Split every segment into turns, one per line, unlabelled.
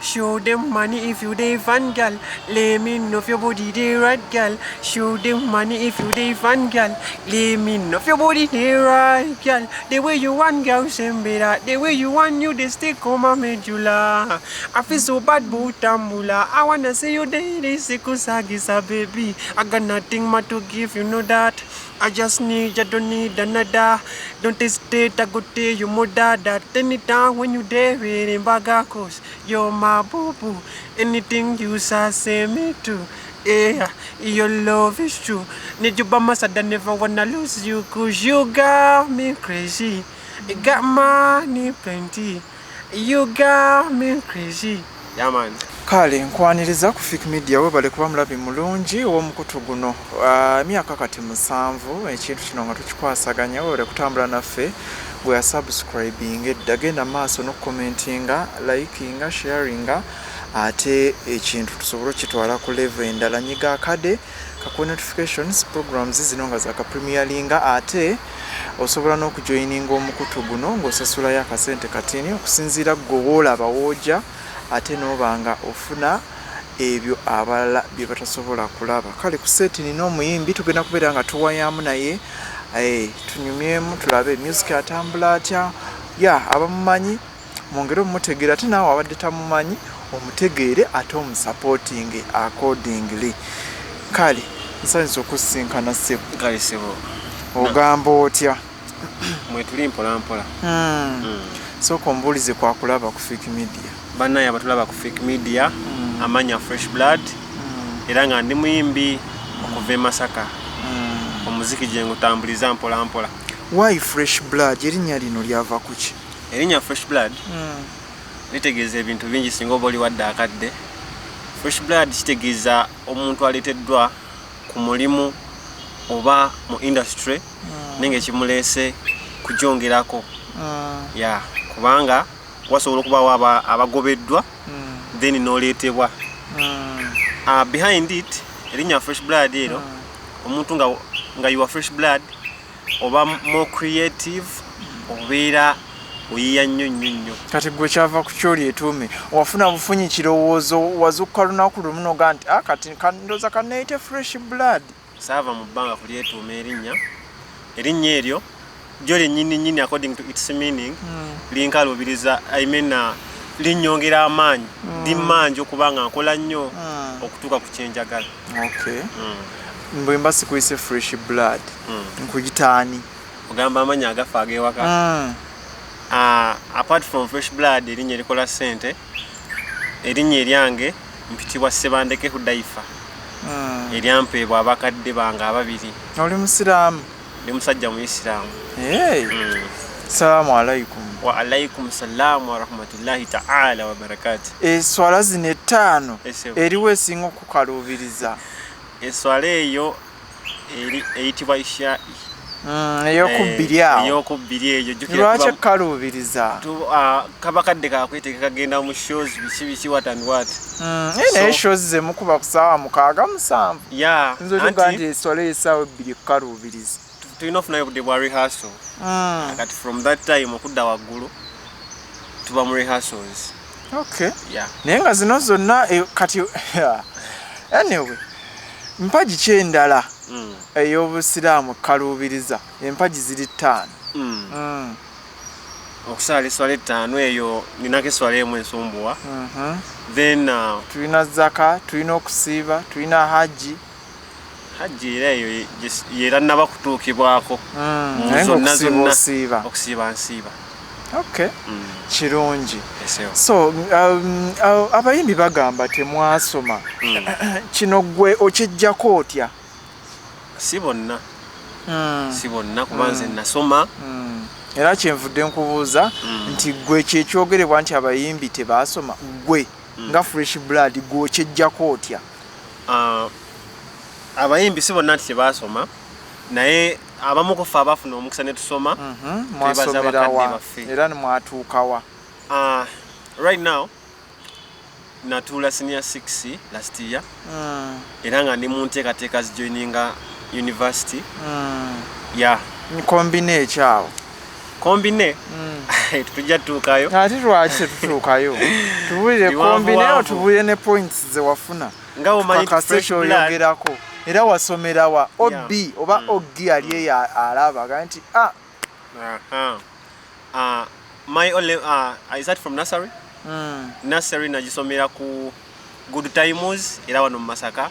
Show them money if you dey fan girl. Let me know if your body dey right, girl. Show them money if you dey fan girl. Let me know if your body dey right, girl. The way you want, girl, same be that. The way you want you, they still come my medulla. I feel so bad, butambula. I wanna see you daily, sikusagisa, baby. I got nothing more to give, you know that. I just need, I don't need another. Don't hesitate, I go tell you more that anytime when you there with him, cause you're my boo boo. Anything you say, say me too. Yeah, your love is true. Need you by my side, I never wanna lose you. 'Cause you got me crazy. You got money plenty. You got me crazy. Yeah, man.
Kale nkwaniriza ku Fik Media. Webale kuba mulabi mulungi ow'omukutu guno. Emyaka kati 7 ekintu kino nga tukikwasaganya. Webale kutambula naffe. Gwe yasubscribing edda, genda maaso n'okucommentinga, likinga, sharinga, ate ekintu tusobole okitwala ku level endala. Nyiga akade kakuwa notifications programs zino nga zakapremieringa, ate osobola n'okujoininga omukutu guno ng'osasulayo akasente katini okusinziira gwe woolaba woojja, ate n'oba nga ofuna ebyo abalala bye batasobola kulaba. Kale ku set nina omuyimbi, tugenda kubeera nga tuwayamu naye, tunyumyemu, tulabe music atambula atya. Ya abamumanyi mwongere omumutegeera, ate naawe abadde tamumanyi omutegeere ate omusupporting accordingly. Kale nsanyusa okusinkana, ssebo.
Kale sebo.
Ogamba otya?
Mwetuli mpola mpola.
Sooka ombuulize kwakulaba ku Fik Media.
Bannaye abatulaba ku Fik Media, amanya Fresh Blood, era nga ndi muyimbi okuva e Masaka. Omuziki gye ngutambuliza mpola mpola.
Why Fresh Blood? Erinnya lino lyava ku ki?
Erinnya Fresh Blood litegeeza ebintu bingi singa oba oli wadde akadde. Fresh Blood kitegeeza omuntu aleeteddwa ku mulimu oba mu industry, naye nga ekimuleese kugyongerako ya kubanga wasobola okubaawo abagobeddwa, then n'oleetebwa. Behind it, erinnya Fresh Blood ero, omuntu nga you are fresh blood oba more creative, obeera oyiya nnyo nnyo nnyo.
Kati gwe kyava ku kyoli etuume? Wafuna bufunyi kirowoozo? Wazukka lunaku lumu noga nti, "Ah, kati ndowooza kaneeyite Fresh Blood"?
Saava mu bbanga kulyetuuma erinnya. Erinnya eryo lyo lyennyini nnyini, according to its meaning, linkalubiriza, I mean, linnyongera amaanyi, limmanja okuba nga nkola nnyo okutuuka ku kyenjagala.
Okay, bwe mba sikuyise Fresh Blood, nkuyitaani?
Ogamba amannya agafa ag'ewaka? Apart from Fresh Blood, erinnya erikola ssente, erinnya eryange mpitibwa Sebandeke Hudaifa, eryampeebwa abakadde bange ababiri.
Oli musiraamu?
Ndi musajja Muisiraamu.
Hey. Salaamu alaikum.
Wa alaikum salaamu warahmatullahi taala wabarakatu.
Eswala zino ettaano,
Esebo.
eriwo esinga okukaluubiriza?
Eswala eyo eri eyitibwa Ishai.
Eyokubbiri awo?
Eyokubbiri eyo, jjukira.
Lwaki ekkaluubiriza?
Kaba kadde kakwetegeka kagenda mu shows, biki biki, what and what.
Naye shows zemukuba ku saawa 6, 7.
Ya.
Nza otugaa nti
Anti
eswala ey'essaawa 2 ekkaluubiriza.
Tulina ofunayo obudde bwa rehearsal. Kati from that time okudda waggulu tuba mu rehearsals.
Okay.
Yeah.
Naye nga zino zonna, kati anyway, mpagi ki endala ey'obusiraamu ekkaluubiriza? Empagi ziri ttaano.
Okusaala eswala ettaano eyo, ninako eswala emu ensumbuwa. Then
Tulina zaka, tulina okusiiba, tulina hajji.
Hajji era eyo yera naba kutuukibwako. Mu
Naye nga
zonna
okusiiba
zonna.
Osiiba?
Okusiiba nsiiba.
Okay, kirungi.
Esewo.
So abayimbi bagamba temwasoma. Kino gwe okijjako otya?
Si bonna, si bonna, kuba nze nasoma.
Era kyenvudde nkubuuza nti gwe kyekyogerebwa nti abayimbi tebaasoma, gwe nga Fresh Blood, gwe okyejjako otya?
Abayimbi si bonna nti tebaasoma, naye abamu kufe abafuna omukisa ne tusoma, twebaza
Mwasomerawa?
bakadde baffe.
Era mwatuukawa?
Right now natuula senior 6 last year, era nga ndi mu nteekateeka zijoininga university, yeah.
Kombina ekyawo?
Combine tujja tutuukayo.
Ate lwaki tetutuukayo? Tubuulire.
Biwanvu
Combine.
wanvu.
Otubuulire ne points ze wafuna.
Nga omanyi
Kakase
fresh blood.
kyoyogerako. Era wasomerawa? Ob oba og ali eyo alaba aga nti ah.
Aha. My only, I start from nursery. Nursery nagisomera ku Good Times, era wano mu Masaka.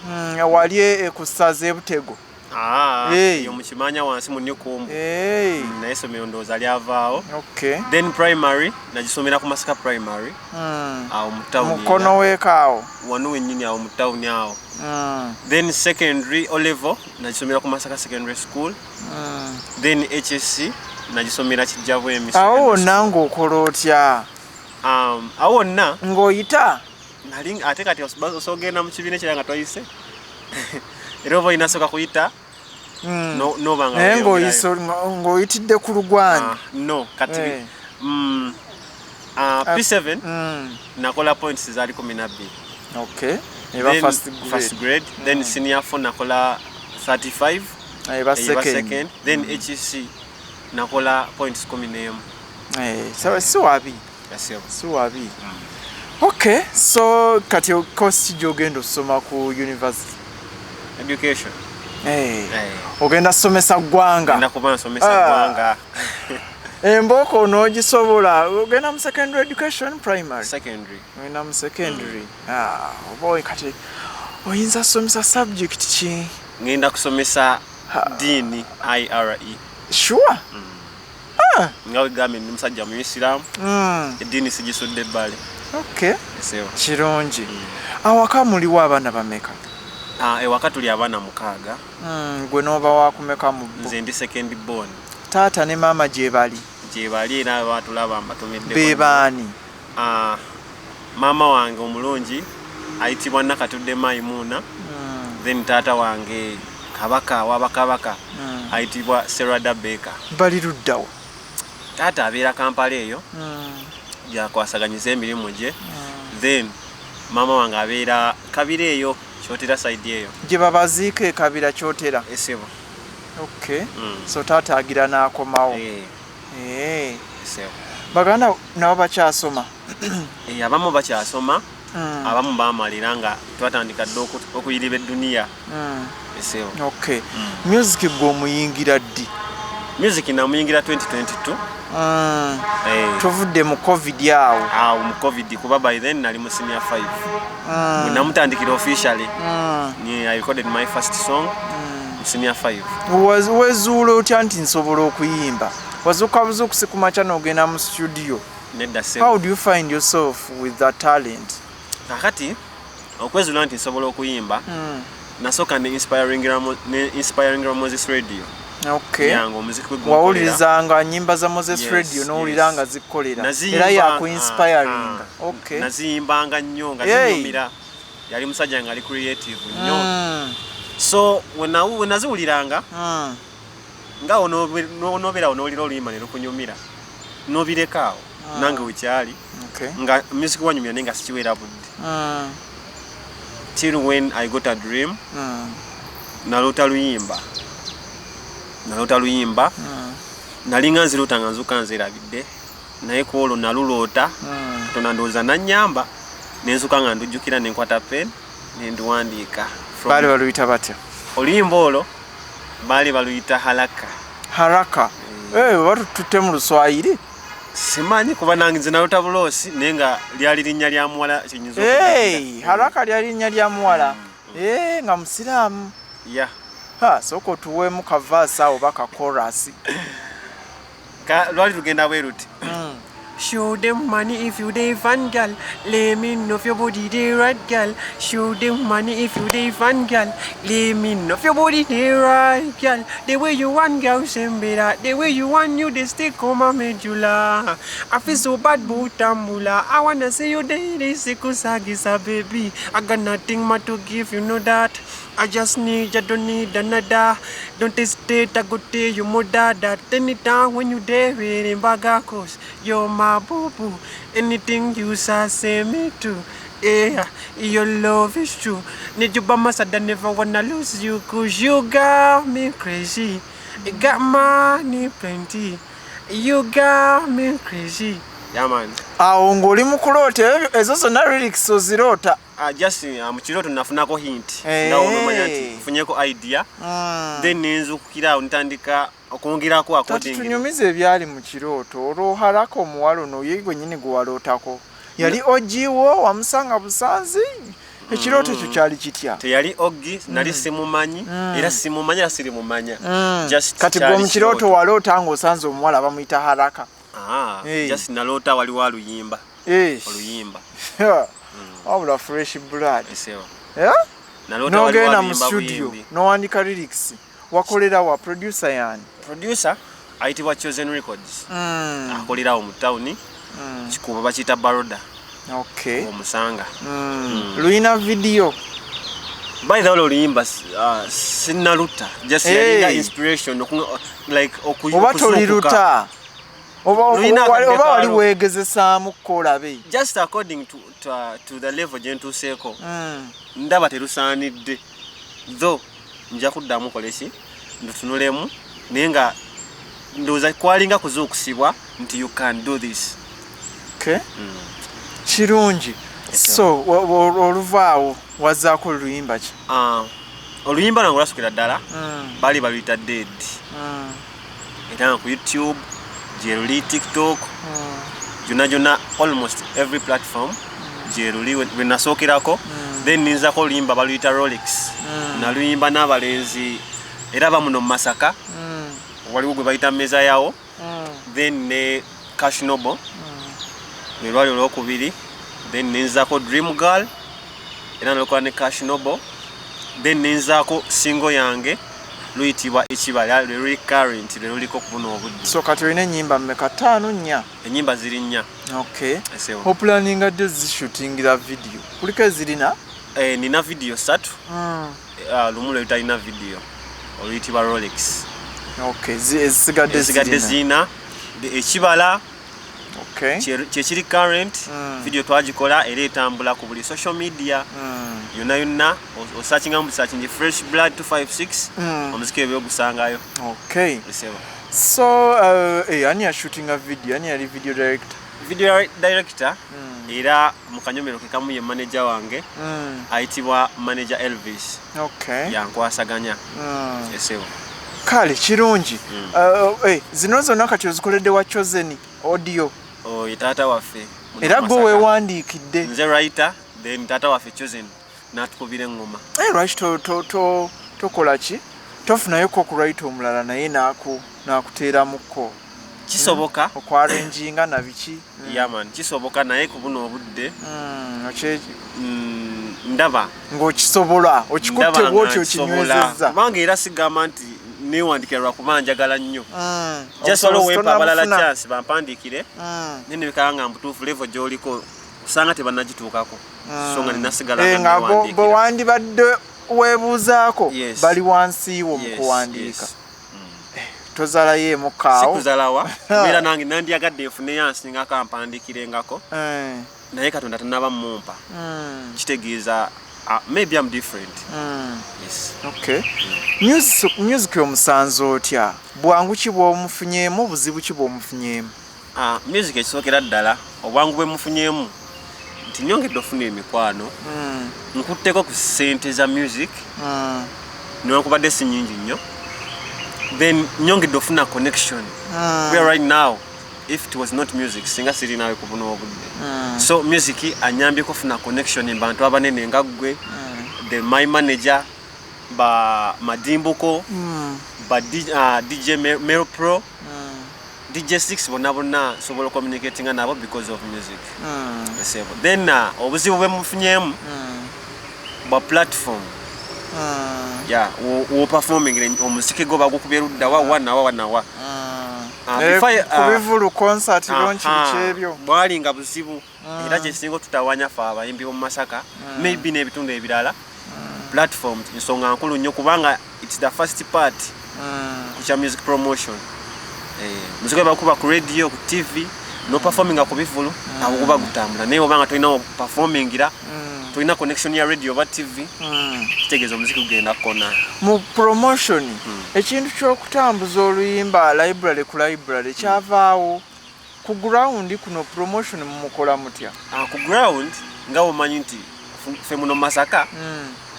Wali ku ssaza ebutego.
Ah,
Hey.
eyo mukimanya wansi mu Newcomb.
Hey.
Naye essomero ndowooza lyavaawo. Then primary nagisomera ku Masaka Primary. Awo mu town.
Mukono weekaawo.
Wano wennyini awo mu town awo. Then secondary O level nagisomera ku Masaka Secondary School. Then HSC nagisomera Kijjabwemi
Awo
Secondary.
wonna ng'okola otya?
Awo wonna
Ng'oyita?
Nali ate kati osogenda mu kibiina ekirala nga toyise, era oba olina sooka kuyita. Noba nga
Naye
weeyongerayo.
Ng'oyitidde ku lugwanyu?
Ah, no, kati
Eh.
P7 nakola points zaali 12.
Okay, eba
Then
first grade.
First grade. Then senior 4 nakola 35.
Eba
Eba
second.
second. Then HSC nakola points 11.
Eh, so si wabi.
Yasebo.
Si wabi. Okay, so kati course ki gy'ogenda osoma ku university?
Education.
Eh,
Eh.
ogenda somesa ggwanga?
Ngenda kuba nsomesa
Ah.
ggwanga.
Embooko onoogisobola? Ogenda mu secondary education, primary?
Secondary.
Ogenda mu secondary. Ah, oba kati oyinza somesa subject ki?
Ngenda kusomesa diini, IRE.
Sure.
Nga wegambye, ndi musajja muyisiraamu. Eddiini sigisudde ebbali.
Okay.
Esebo.
Kirungi. Awaka muliwo abaana bameka?
Ah, ewaka tuli abaana 6.
Gwe n'oba wakumeka mu bo?
Nze ndi second born.
Taata ne maama gye bali?
Gye bali, era batulaba, mbatumiddeko.
Be baani?
Ah, maama wange omulungi ayitibwa Nakatudde Maimuuna. Then taata wange, kabaka wabakabaka, ayitibwa Serada Baker.
Bali luddawo?
Taata abeera Kampala eyo gyakwasaganyiza emirimu gye. Then maama wange abeera Kabira eyo, Kyotera side eyo.
Gye babaziika ekabira Kyotera?
Esebo.
Okay. So taata agira n'akomawo?
Eh.
Eh.
Esebo.
Baganda nabo bakyasoma?
Eh, abamu bakyasoma. Abamu bamalira nga twatandika dda okuyiriba eduniya. Esebo.
Okay, music gwe omuyingira ddi?
Music namuyingira 2022. Eh,
Tuvudde mu COVID awo?
Awo mu COVID, kuba by then nali mu senior 5. Bwe namutandikira officially, ni I recorded my first song mu senior 5.
Wezuula otya nti nsobola okuyimba? Wazuuka buzuukusi ku makya n'ogenda mu studio?
Nedda sebo.
How do you find yourself with that talent?
Kakati okwezuula nti nsobola okuyimba, nasooka ne inspiringira Moses Radio. Yange omuziki gwe gunkolera.
Wawulirizanga nyimba za Moses
Yes,
Radio n'owulira
yes.
nga zikkolera?
Naziyimba-
Era yakuinspiringa?
Ah, ah.
Okay.
Naziyimbanga nnyo nga
Hey.
zinyumira. Yali musajja nga ali creative nnyo. So we naziwuliranga, nga onobeerawo n'owulira oluyimba ne lukunyumira, n'obireka awo. Nange wekyali nga music wanyumira, naye nga sikiweera budde, till when I got a dream. Naloota luyimba, naloota luyimba. Nalinga nziroota nga nzuuka nzerabidde, naye ku olwo naluloota. Katonda ndowooza nannyamba, nenzuuka nga ndujjukira, nenkwata pen nenduwandiika.
Baali baluyita batya?
Oluyimba olwo baali baluyita Haraka.
Haraka. Eh, oba tututte mu Luswayiri?
Simanyi, kuba nange nze naloota buloosi, naye nga lyali linnya lya muwala kyenyinza
Hey,
okujjukira.
Haraka lyali linnya lya muwala? Eh, nga musiraamu?
Ya.
Ha, sooka otuweemu kaverse awo oba kachorus.
Lwali lugenda bwe luti. Show them money if you dey fun, girl. Let me know if your body dey right, girl. Show them money if you dey fun, girl. Let me know if your body dey right, girl. The way you want, girl, send me that. The way you want, you dey stick on my medulla. I feel so bad, butambula. I wanna see you daily, sikusagisa, baby. I got nothing more to give, you know that. I just need, I don't need another. Don't hesitate, I go tell you more that anytime when you there with in Bagakos, you're my boo boo. Anything you say, say me too. Yeah, your love is true. Need you by my side, I never wanna lose you, 'cause you got me crazy. You got money plenty. You got me crazy. Yeah, man.
Awo ng'oli mu kuloota, ezo zonna lyrics oziroota?
Just mu kirooto nafunako hint.
Hey.
Nga onomanya nti nfunyeko idea. Then nenzukukira awo ntandika okwongerako
Kati
according.
Tunyumize ebyali mu kirooto. Olwo Haraka omuwala ono ye gwennyini gwe walootako yali ogiwo, wamusanga busanzi? Ekirooto ekyo kyali kitya?
Teyali oggi, nali simumanyi, era simumanyi, era sirimumanya. Just
Kati
kyali
gwe mu kirooto
kirooto.
waloota ng'osanze omuwala bamuyita Haraka?
Ah,
Hey.
just naloota waliwo aluyimba oluyimba.
Wabula Fresh Blood.
Esewa.
Eh?
Naloota waliwo
N'ogenda mu
aluyimba
studio
buyimbi.
n'owandika lyrics. Wakolera wa? Producer yani?
Producer ayitibwa Chosen Records, akolerawo mu tawuni Kikuubo, bakiyita Baroda. Omusanga.
Luyina video?
By the way, oluyimba sinnaluta, just
Hey.
yalinga inspiration like
Oba
okuzuukuka.
toliruta oba
Luyina akadde
oba wali
kaalwo.
weegezesaamu kolabe?
Just according to the level gye ntuuseeko, ndaba terusaanidde, though nja kuddamu koleki ndutunulemu, naye nga ndowooza kwalinga kuzuukusibwa nti you can do this.
Okay. Kirungi. So oluvaawo wazzaako oluyimba ki?
Ah, oluyimba lwange olwasukira ddala baali baluyita Dead, era nga ku YouTube gyeruli, TikTok, gyonna gyonna, almost every platform gyeruli lwe nasookerako. Then ninzako oluyimba baluyita Rolex, naluyimba n'abalenzi era bamuno mu Masaka, waliwo gwe bayita Meza yawo, then ne Cash Noble, lwe lwali olwokubiri. Then ninzaako Dream Girl, era nalukola ne Cash Noble. Then ninzaako single yange luyitibwa Ekibala, lwe luli current, lwe luliko ku buno obudde.
So kati olina ennyimba mmeka? Ttaano, nnya?
Ennyimba ziri nnya.
Okay.
Esewo.
Opulaninga ddi ozishootingira video? Kuliko ezirina?
Eh, nina video ssatu. Lumu lwe lutalina video oluyitibwa Rolex.
Okay, ezisigadde
Ezisigadde
zirina?
zirina Ekibala, kyekiri current. Video twagikola era etambula ku buli social media yonna yonna. Osearchingamu busearchingi Fresh Blood 256, omuziki ebyo ogusangayo. Esebo.
So ani yashootinga video? Ani yali video director?
Video director era mu kanyomero ke kamu ye manager wange, ayitibwa Manager Elvis. Yankwasaganya. Esebo.
Kale kirungi. Zino zonna kati ozikoledde wa Chosen Audio?
Oyo taata waffe muno
Era gwe
Masaka.
weewandiikidde?
Nze writer, then taata waffe Chosen n'atukubira eŋŋoma.
Lwaki tokola ki, tofunayoko ku writer omulala naye n'akuteeramukko?
Kisoboka.
Okwarenjinga na biki?
Yeah man, kisoboka, naye ku buno obudde ndaba
Ng'okisobola, okikutte
ndaba nga
bwoti
nkisobola.
okinywezezza.
Kubanga era sigamba nti neewandikira lwakuba njagala nnyo, just
Obusobozi
waliwo wempa abalala
tonnabufuna.
chance bampandiikire, naye nebikaba nga mbutuufu level gy'oliko osanga tebannagituukako, so nga ninasigala
Eh,
nga
nga bwe
neewandiikira.
wandibadde weebuuzaako bali wansi wo mu kuwandiika. Tozalayo emukaawo?
Sikuzalawa, era nange nandyagadde nfuneyo ansingako ampandikirengako, naye Katonda tanaba mumpa. Kitegeeza maybe I'm different. Yes.
Okay. Music omusanze otya? Bwangu ki bw'omufunyeemu, buzibu ki bw'omufunyeemu?
Music ekisookera ddala, obwangu bwe mufunyeemu nti nyongedde ofuna emikwano, nkutteko ku ssente za music, newankubadde si nyingi nnyo. Then nyongedde ofuna connection where right now, if it was not music, singa sirinawe ku buno obudde. So music anyambyeko ofuna connection mu bantu abanene nga ggwe, the my manager ba Madimbuko, ba DJ Mel Pro, DJ 6, bonna bonna nsobola ocommunicatinga nabo because of music. Esebo. Then obuzibu bwe mufunyeemu bwa platform ya wo performing omuziki gwo bagukubye ludda wa wa nawa wa nawa.
Ku bivulu, concert, launch, biki ebyo.
Bwalinga buzibu, era kyekisinga otutawanya fe abayimbi b'omu Masaka, maybe n'ebitundu ebirala. Platform nsonga nkulu nnyo kubanga it's the first part ku kya music promotion. Muziki bakuba ku radio, ku TV, No performinga ku bivulu, awo guba gutambula, naye obanga tolina performingira, tolina connection ya radio oba TV, kitegeeza omuziki gugenda kona.
Mu promotion, ekintu ky'okutambuza oluyimba library ku library kyavaawo. Ku ground kuno promotion mumukola mutya?
Ah, ku ground nga omanyi nti ffe muno mu Masaka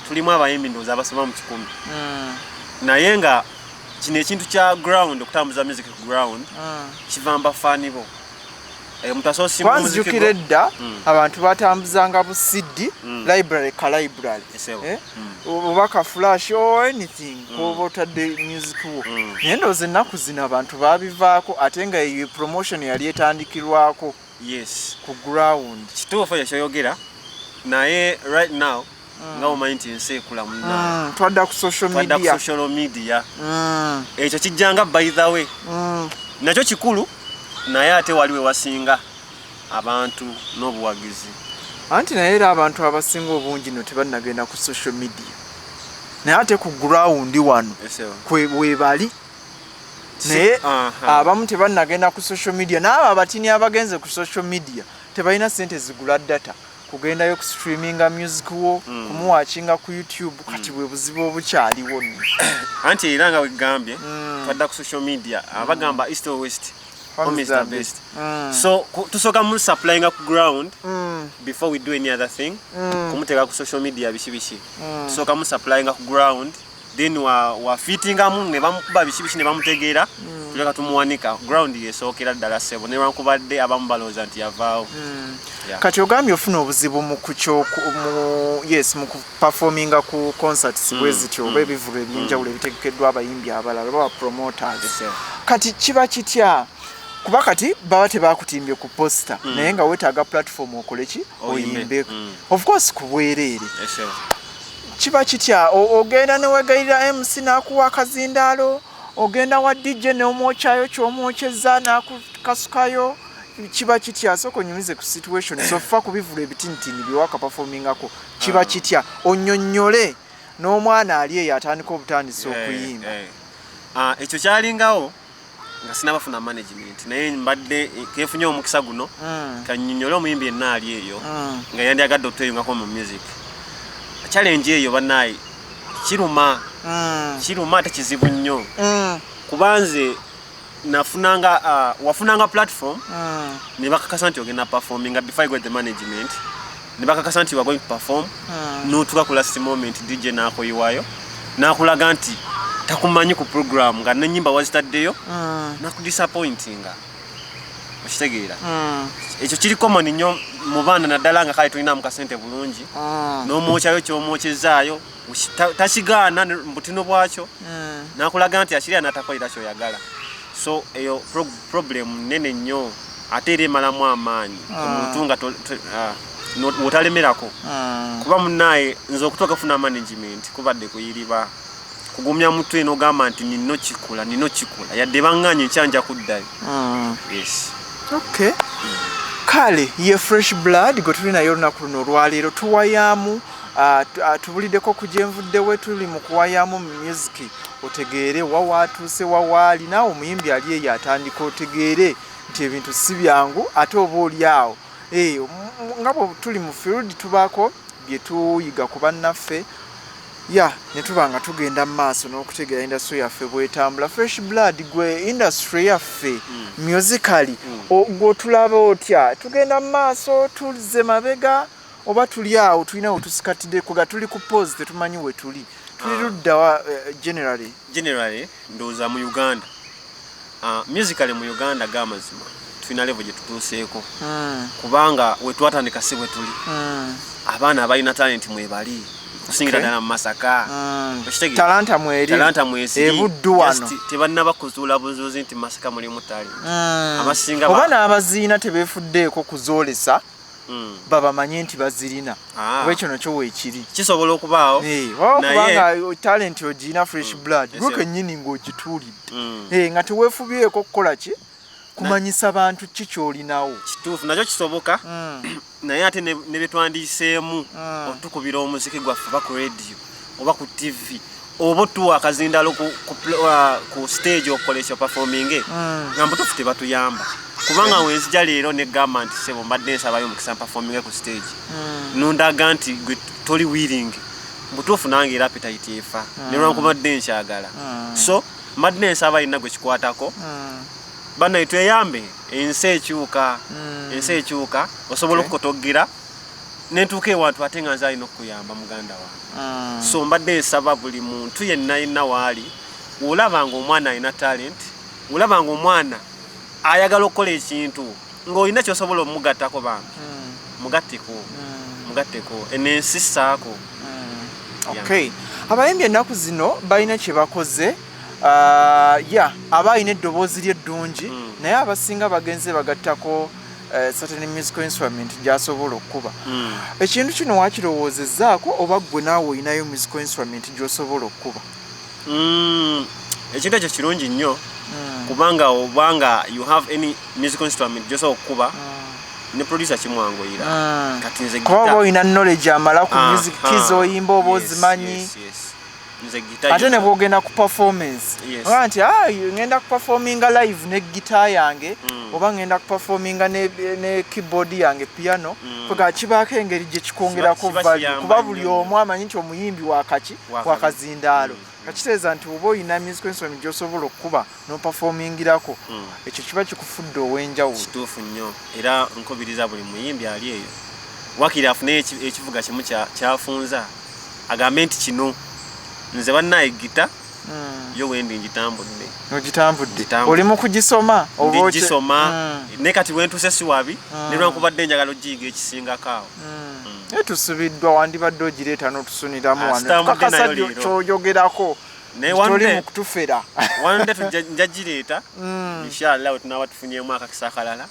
tulimu abayimbi ndowooza abasoma mu 100, naye nga kino ekintu kya ground, okutambuza music ku ground, kiva mu bafaani bo. Eh, omuntu asobola osimba omuziki
Kwanzijukira edda abantu batambuzanga bu CD, library ka library.
Esebo.
Eh? Oba ka flash or anything oba otadde music wo. Naye ndowooza ennaku zino abantu babivaako, ate nga eyo promotion yali etandikirwako ku ground.
Kituufu ekyo kyoyogera, naye right now nga omanyi nti ensi ekula munna.
Twadda ku social
Twadda ku
media.
social media. Ekyo kijjanga by the way. Nakyo kikulu, naye ate wali wewasinga abantu n'obuwagizi.
Anti naye era abantu abasinga obungi no tebannagenda ku social media, naye ate ku ground wano
Esebo.
kwe webali, naye abamu tebannagenda ku social media, n'abo abatini abagenze ku social media tebalina sente zigula data kugendayo ku streaminga music wo, kumuwakinga ku YouTube. Kati bwe buzibu obukyaliwo nno.
Anti era nga wegambye, twadda ku social media, abagamba east or west, home is the best. So tusooka mu supplyinga ku ground before we do any other thing, kumuteeka ku social media biki biki. Tusooka mu supplyinga ku ground, then wa fittingamu ne bamukuba biki biki ne bamutegeera, tuleka tumuwanika. Ground yesookera ddala ssebo, newankubadde abamu balowooza nti yavaawo. Yeah.
Kati ogambye ofuna obuzibu mu kukyo mu, yes, mu kuperforminga ku concerts bwe zityo oba ebivulu ebyenjawulo ebitegekeddwa abayimbi abalala oba promoters.
Yes, sir.
Kati kiba kitya? Kuba kati baba tebakutimbye ku poster, naye nga weetaaga platform okole ki?
Oyimbe.
Oyimbe, of course ku bwereere.
Yes, sir.
Kiba kitya? Ogenda newegayirira MC n'akuwa akazindaalo, ogenda wa DJ n'omwokyayo kyomwokyeza n'akukasukayo, kiba kitya? Sooka onyumize ku situation so far ku bivulu ebitinitini byewakaperformingako. Kiba kitya? Onyonnyole n'omwana ali eyo atandika obutandisi okuyimba.
Eh, eh. Ah, ekyo kyalingawo nga sinabafuna management, naye mbadde kefunye omukisa guno kanyonyole omuyimbi yenna ali eyo nga yandyagadde otweyungako mu music. Challenge eyo bannaye kiruma, kiruma ate kizibu nnyo, kuba nze nafunanga wafunanga platform ne bakakasa nti ogenda performinga before I got the management, ne bakakasa nti you are going to perform, n'otuuka ku last moment DJ n'akoyiwayo n'akulaga nti takumanyi ku program, nga nenyimba wazitaddeyo, nakudisappointinga. Okitegeera? Ekyo kiri common nnyo mu baana, naddala nga kale tulinamu kasente bulungi, n'omwokyayo kyomwokyezaayo, takigaana butino bwakyo, nakulaga nti akirya n'atakolera kyoyagala. So eyo problem nene nnyo, ate era emalamu amaanyi omuntu nga wotalemerako, kuba munaaye nze okutuuka kufuna management kubadde kuyiriba kugumya mutwe n'ogamba nti nino kikola, nino kikola, yadde baŋŋaanye nkyanja kuddayo. Yes.
Okay, kale ye Fresh Blood gwe tuli naye olunaku luno olwaleero. Tuwayaamu, tubuliddeko ku gyenvuddewe, tuli mu kuwayaamu mu music, otegeere wawaatuuse, wawaali naawe omuyimbi ali eyo atandika, otegeere nti ebintu si byangu, ate oba oli awo, eh, nga bwe tuli mu field tubaako bye tuyiga ku bannaffe ya ne tuba nga tugenda mu maaso n'okutegeera industry yaffe bwetambula. Fresh Blood, gwe industry yaffe musically gw'otulaba otya? Tugenda mu maaso, tuzze mabega, oba tuli awo tulina we tusikatidde kuga tuli ku pause, tetumanyi we tuli, tuli luddawa generally?
Generally ndowooza mu Uganda, musically mu Uganda, gamazima tulina level gye tutuuseeko, kubanga we twatandika si bwe tuli. Abaana abalina talent mwebali okusingira ddala mu Masaka. Okitegeera?
Talanta mweri.
Talanta mweziri.
Ebuddu wano.
Just tebannaba kuzuula buzuuzi nti Masaka mulimu talent. Abasinga
Oba n'abaziina tebeefuddeeko kuzoolesa babamanye nti bazirina.
Ah.
Kuba ekyo nakyo weekiri.
Kisobola okubaawo.
Eh, oba
Naye
kubanga talent ogirina, Fresh Blood,
Yes,
gwe
sir.
kennyini ng'ogituulidde. Eh, nga teweefubyeko kukola ki kumanyisa bantu ki ky'olinawo.
Kituufu, nakyo kisoboka, naye ate ne betwandiiseemu otukubira omuziki gwaffe oba ku radio oba ku TV oba otuwa akazindalo ku stage okukolesha performing, nga mbutuufu tebatuyamba. Kubanga wenzija leero negamba nti sebo mbadde nsabayo omukisa mperforminge ku stage, nondaga nti gwe toli willing, mutuufu nange era appetite efa, nelwankubadde nkyagala. So mbadde nsaba yina gwe kikwatako, bannaye tweyambe, ensi ekyuka, ensi ekyuka, osobola okukotogera nentuuka ewantu ate nga nze alina okukuyamba, muganda wange. So mbadde nsaba buli muntu yenna yenna waali, olaba nga omwana alina talent, olaba nga omwana ayagala okukola ekintu, ng'olina kyosobola omugattako, bambi mugatteko, mugatteko, eno ensi saako.
Okay, abayimbi ennaku zino balina kye bakoze. Ya aba alina eddoboozi lye eddungi, naye abasinga bagenze bagattako certain musical instrument gy'asobola okukuba. Ekintu kino wakirowoozezzaako oba ggwe naawe olinayo musical instrument gy'osobola okukuba?
Ekintu ekyo kirungi nnyo, kubanga obanga you have any musical instrument gyosobola okukuba, ne producer kimwanguyira. Kati nze
kuba oba olina knowledge amala ku music keys oyimba oba ozimanyi.
Yes. Nze guitar
ate ne bwogenda ku performance, oba nti, "Ah, ngenda kuperforminga live ne guitar yange," oba ngenda kuperforminga ne keyboard yange, piano, kwega kibaako engeri gye kikwongerako
Kiba
value,
kiyamba
kuba buli
nnyo.
omu amanyi nti omuyimbi wakaki
Wakaki.
wakazindaalo. Kakitegeeza nti oba olina musical instrument gy'osobola okukuba n'operformingirako, ekyo kiba kikufudde ow'enjawulo.
Kituufu nnyo, era nkubiriza buli muyimbi ali eyo wakiri afuneyo ekivuga kimu kyafunza, agambe nti kino nze bannaye gita yo wendi ngitambudde.
Ogitambudde?
Ngitambudde.
Oli mu kugisoma oba
Ndigisoma, naye kati wentuuse si wabi, ne lwankubadde njagala ogiyiga ekisingako awo.
Naye tusubiddwa, wandibadde ogireeta n'otusuniramu
Ah,
wano
sitambudde
tukakasa
nayo leero.
kyoyogerako
Naye
nti toli
one
mu kutufera.
One day nja gireeta, inshallah, we tunaaba tufunyemu akakisa akalala,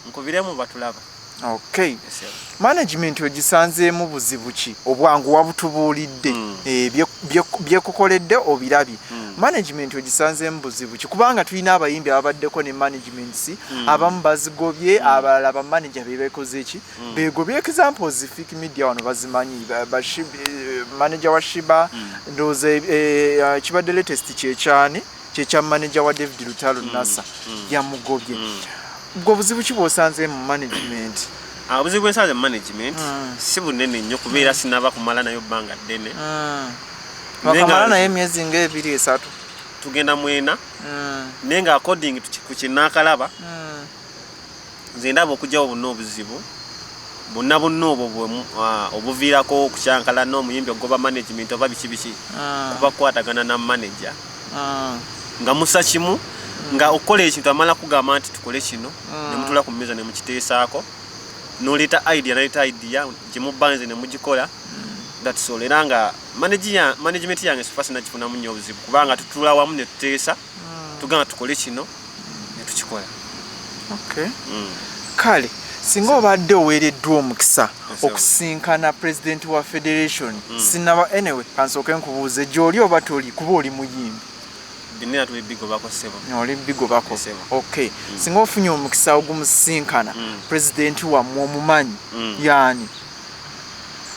nkubiremu batulaba.
Okay.
Yes, sir.
Management ogisanzeemu buzibu ki? Obwangu wabutubuulidde. Eh, byekukoledde obirabye. Management ogisanzeemu buzibu ki? Kubanga tulina abayimbi ababaddeko ne managements, abamu bazigobye, abalala bamanager bebekoze ki, begobye. Examples Fik Media wano bazimanyi, manager wa Sheebah, ndowooza kibadde latest kyekyani, kyekya manager wa David Lutalo, Nasa yamugobye. Gwe obuzibu ki bw'osanze mu management?
Ah, obuzibu bwensanze mu management si bunene nnyo, kubeera sinaba kumala nayo bbanga ddene. Naye
Wakamala naye emyezi nga 2, 3.
Tugenda mwena, naye nga according to ku kyenaakalaba, nze ndaba okugyawo bonna obuzibu bonna bonna obwo obuviirako okukyankala n'omuyimbi ogoba management oba biki biki, kuba kukwatagana na manager nga musa kimu, nga okukola ekintu amala kugamba nti tukole kino, ne mutula ku mmeeza ne mukiteesaako, noleeta idea, naleeta idea gyemubanze ne mugikola. That's all. Era nga management yange so far sinagifunamu nnyo obuzibu, kubanga tutula wamu ne tuteesa, tugamba tukole kino ne tukikola.
Okay. Kale singa obadde oweereddwa omukisa
Yes,
okusinkana president wa federation, sinaba, anyway kansooke nkubuuze gy'oli oba toli, kuba oli muyimbi.
Byonna tuli bigobako, ssebo.
Oli bigobako?
Ssebo.
Okay, singa ofunye omukisa ogumusinkana, president wammwe omumanyi? Yaani?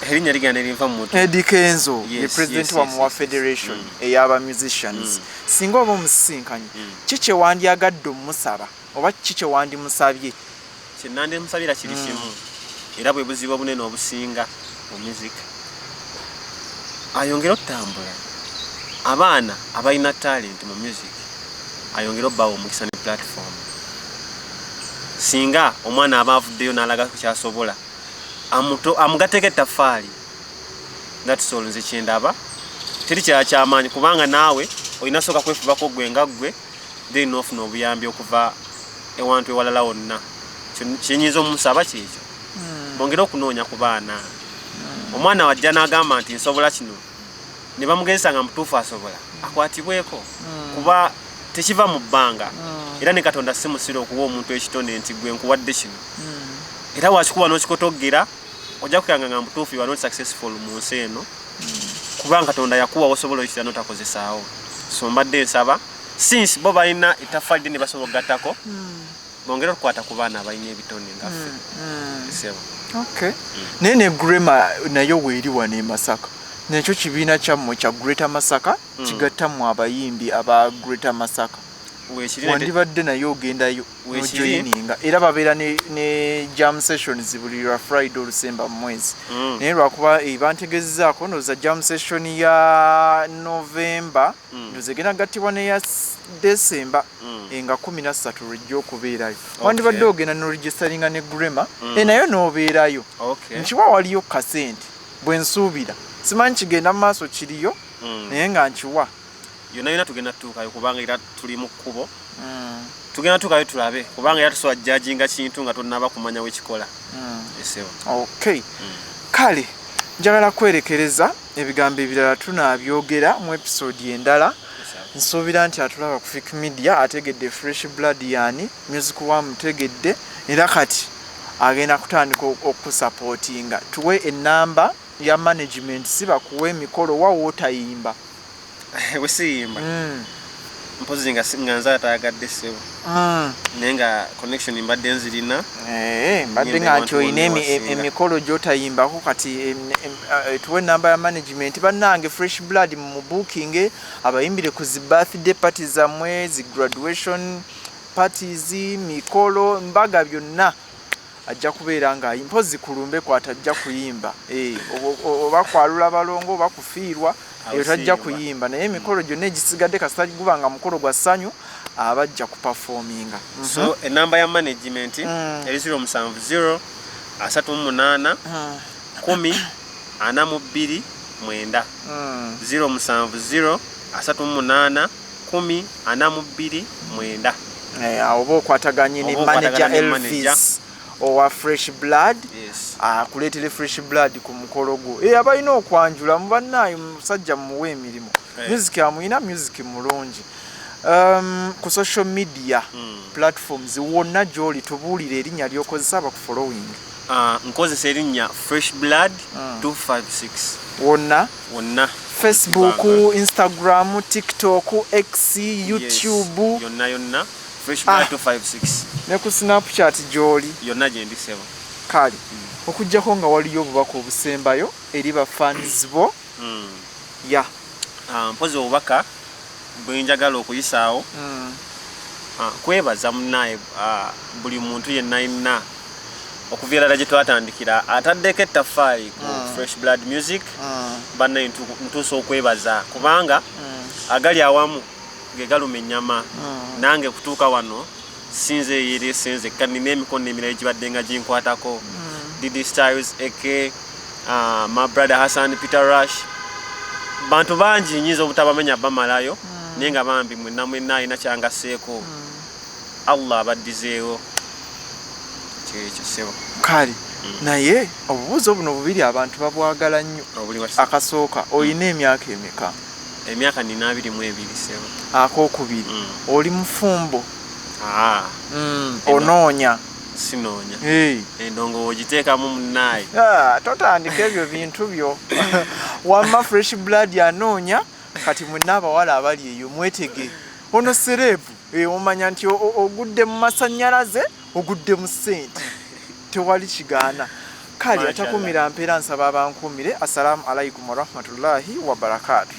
Erinnya ligenda nerinva mu mutwe.
Eddie Kenzo ye president wammwe wa federation ey'aba musicians. Singa oba omusisinkanye, ki kye wandyagadde omusaba oba ki kye wandimusabye?
Kyenandimusabira kiri kimu, era bwe buzibu obunene obusinga mu music, ayongere okutambula abaana abalina talent mu music, ayongere obbawa omukisa ne platform. Singa omwana aba avuddeyo n'alaga ku kyasobola, amugatteko ettaffaali. That's all. Nze kyendaba teri kirala kyamaanyi, kubanga naawe olina sooka kwefubako gwe nga ggwe, then n'ofuna obuyambi okuva ewantu ewalala wonna. Kyenyinza omusaba kyekyo, bongere okunoonya ku baana. Omwana wajja n'agamba nti nsobola kino, ne bamugezesa nga mutuufu asobola, akwatibweko, kuba tekiva mu bbanga. Era ne Katonda si musiro okuwa omuntu ekitone nti gwe nkuwadde kino, era wakikuba n'okikotoggera, ojja kukanga nga mutuufu you are not successful mu nsi eno, kubanga Katonda yakuwa osobola oyitira notakozesaawo. So mbadde nsaba, since bo balina ettaffaali ddene basobola okugattako, bongere okukwata ku baana abalina ebitone nga ffe, ssebo.
Okay, naye ne Grema nayo weeri wano e Masaka, nekyo kibiina kyammwe kya Greater Masaka, kigattamu abayimbi aba Greater Masaka.
Weekiri.
Wandibadde naye ogendayo
Weekiri.
nojoyininga, era babeera ne jam sessions buli lwa Friday olusemba mu mwezi. Naye lwakuba bantegezezaako, ndowooza jam session ya November ndowooza egenda gattibwa neya December nga 13 lwejja okubeerayo. Wandibadde ogenda noregisteringa ne Grema naye nobeerayo. Nkiwa waliyo kasente bwe nsuubira, simanyi kigenda mu maaso kiriyo, naye nga nkiwa.
Yonna yonna tugenda tutuukayo, kubanga era tuli mu kkubo. Tugenda tutuukayo tulabe, kubanga era tusobola judginga kintu nga tonnaba kumanya wekikola. Esebo.
Okay, kale njagala kwerekereza, ebigambo ebirala tunaabyogera mu episode endala. Nsuubira nti atulaba ku Fik Media ategedde Fresh Blood yani, music wamutegedde, era kati agenda kutandika okusupportinga. Tuwe enamba ya management, si bakuwa emikolo wa wootayimba.
Wesiyimba, mpozi nga nze atayagadde, ssebo. Naye nga connection mbadde nzirina.
Eh, mbadde
Nyimba
nga nti
abantu
olina
bonna wasinga.
emikolo gy'otayimbako. Kati tuwe enamba ya management. Bannange, Fresh Blood mu booking, abayimbire ku zi birthday party zammwe, zi graduation parties, mikolo, mbaga, byonna ajja kubeera nga mpozi kulumbe kwatajja kuyimba. Eh, oba kwalula balongo oba kufiirwa, eyo tajja
Awo
kuyimba, naye emikolo gyonna egisigadde kasita guba nga mukolo gwa ssanyu, aba ajja kuperforminga.
So enamba ya management eri 070 38 10 42 9. 070 38 10 42 9.
Eh, awo oba okwataganye ne
Oba
manager
okwatagana ne manager.
Elvis owa Fresh Blood, akuleetere Fresh Blood ku mukolo gwo. Eh, abalina okwanjula mu bannaayo, musajja mumuwe emirimu. Music amuyina, music mulungi. Ku social media platforms wonna gy'oli, tubuulire erinnya ly'okozesa abakufollowing.
Ah, nkozesa erinnya Fresh Blood 256.
Wonna?
Wonna.
Facebook,
Banga.
Instagram, TikTok, X, YouTube?
Yes. Yonna yonna Fresh Blood 256.
Ne ku Snapchat gy'oli?
Yonna gyendi, ssebo.
Kale, okugjako nga waliyo obubaka obusembayo eri bafans bo. Ya.
Ah, mpozi obubaka bwenjagala okuyisaawo, kwebaza munnaye buli muntu yenna yenna okuviira ddala gye twatandikira ataddeko ettaffaali ku Fresh Blood Music. Bannaye, ntuusa okwebaza kubanga agali awamu ge galuma ennyama. Nange kutuuka wano sinze yeerese nzekka, nina emikono emirala egibadde nga ginkwatako, Didi Styles ak my brother Hassan Peter Rush, bantu bangi nyinza obutabamenya bamalayo, naye nga bambi mwenna mwenna alina kyangaseeko, Allah abaddizeewo. Kyekyo, ssebo.
Kale, naye obubuuzo buno bubiri abantu babwagala nnyo.
Obuli wa?
Akasooka, olina emyaka emeka?
Emyaka nina 22, ssebo.
Akokubiri, oli mufumbo?
Ah,
Onoonya?
Sinoonya.
Hey.
Endongo wogiteekamu, munnaaye.
Ah, totandika ebyo bintu byo. Wamma Fresh Blood anoonya. Kati mwenna abawala abali eyo mwetege, ono celeb. Eh, omanya nti ogudde mu masanyalaze, ogudde mu ssente, tewali kigaana. Kale,
Mashallah.
atakumira mpeera, nsaba abankuumire. Assalamu alaikum warahmatullahi wabarakatu.